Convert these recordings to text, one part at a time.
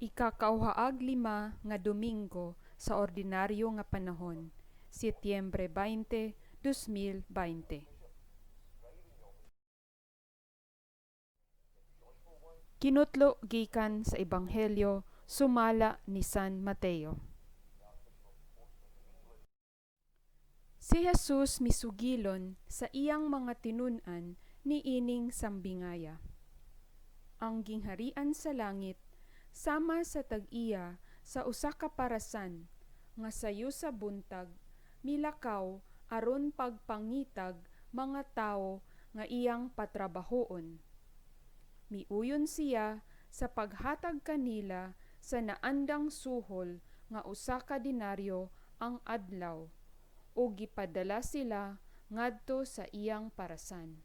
Ikakauhaag lima nga Domingo sa Ordinaryo nga Panahon, Setyembre 20, 2020. Kinutlo gikan sa Ebanghelyo sumala ni San Mateo. Si Jesus misugilon sa iyang mga tinun-an niining sambingaya. Ang gingharian sa langit sama sa tag-iya sa usa ka parasan nga sayo sa buntag milakaw aron pagpangitag mga tawo nga iyang patrabahoon. Miuyon siya sa paghatag kanila sa naandang suhol nga usa ka denaryo ang adlaw, ug gipadala sila ngadto sa iyang parasan.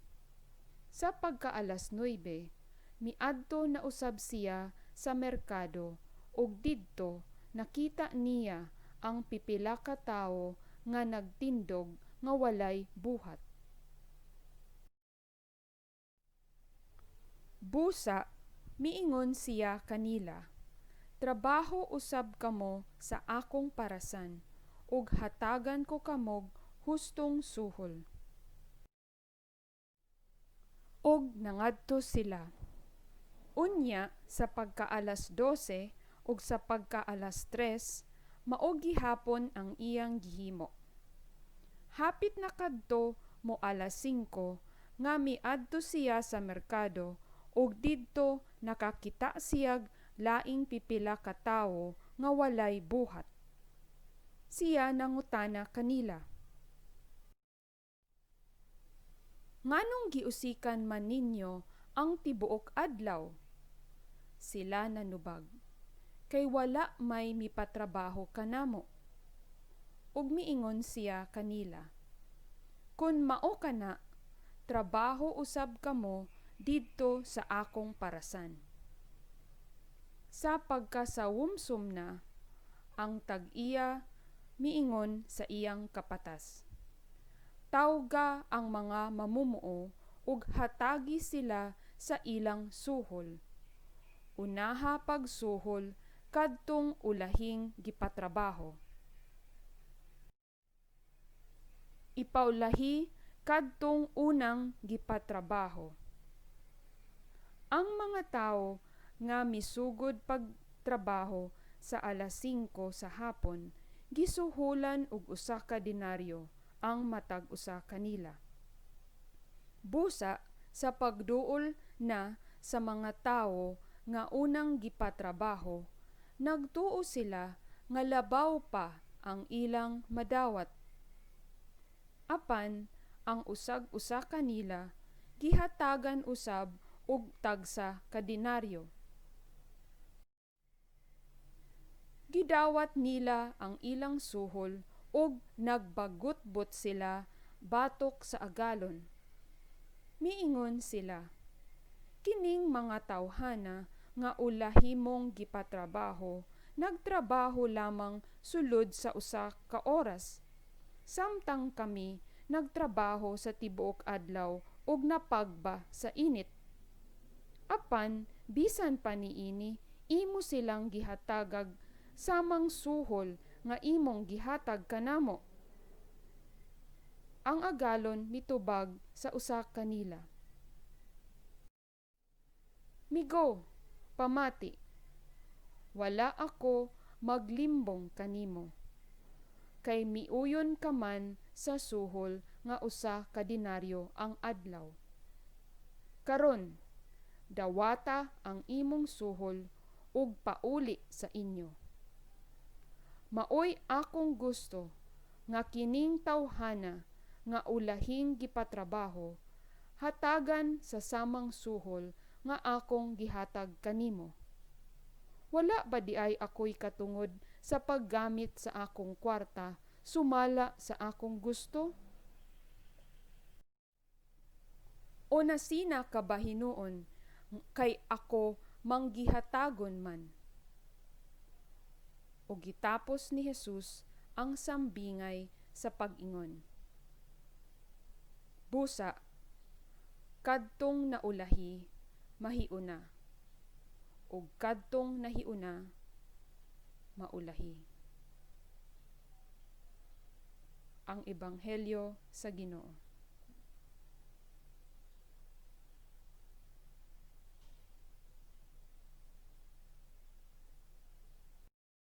Sa pagka-alas nuwebe, miadto na usab siya sa merkado ug didto nakita niya ang pipila ka tawo nga nagtindog nga walay buhat. Busa miingon siya kanila, Trabaho usab kamo sa akong parasan, ug hatagan ko kamog hustong suhol. Ug nangadto sila. Unya sa pagka-alas 12 ug sa pagka-alas 3, mao gihapon ang iyang gihimo. Hapit na kadto mo alas 5 nga miadto siya sa merkado ug didto nakakita siyag laing pipila ka tawo nga walay buhat. Siya nangutana kanila, Nganong giusikan man ninyo ang tibuok adlaw? Sila nanubag, Kay wala may mipatrabaho kanamo. Ug miingon siya kanila, Kun mao kana, trabaho usab kamo didto sa akong parasan. Sa pagkasawumsom na, ang tag-iya miingon sa iyang kapatas, Tawga ang mga mamumuo ug hatagi sila sa ilang suhol. Unaha pagsuhol kadtong ulahing gipatrabaho. Ipaulahi kadtong unang gipatrabaho. Ang mga tawo nga misugod pagtrabaho sa alas 5 sa hapon gisuholan og usa ka denaryo ang matag usa kanila. Busa sa pagduol na sa mga tawo nga unang gipatrabaho, nagtuo sila nga labaw pa ang ilang madawat. Apan ang usag usa kanila gihatagan usab og tagsa ka denaryo. Gidawat nila ang ilang suhol ug nagbagutbot sila batok sa agalon. Miingon sila, Kining mga tawhana nga ulahimong gipatrabaho nagtrabaho lamang sulod sa usa ka oras, samtang kami nagtrabaho sa tibuok adlaw ug napagba sa init. Apan bisan pa niini imo silang gihatagag samang suhol nga imong gihatag kanamo. Ang agalon mitubag sa usa kanila, Migo, pamati. Wala ako maglimbong kanimo, kay miuyon ka man sa suhol nga usa ka denaryo ang adlaw. Karon, dawata ang imong suhol ug pauli sa inyo. Maoy akong gusto nga kining tawhana nga ulahing gipatrabaho hatagan sa samang suhol nga akong gihatag kanimo. Wala ba diay ako'y katungod sa paggamit sa akong kwarta sumala sa akong gusto? O nasina ka ba hinuon kay ako manggihatagon man? Ug gitapos ni Jesus ang sambingay sa pag-ingon, Busa, kadtong naulahi mahiuna, Ug kadtong nahiuna maulahi. Ang Ebanghelyo sa Ginoo.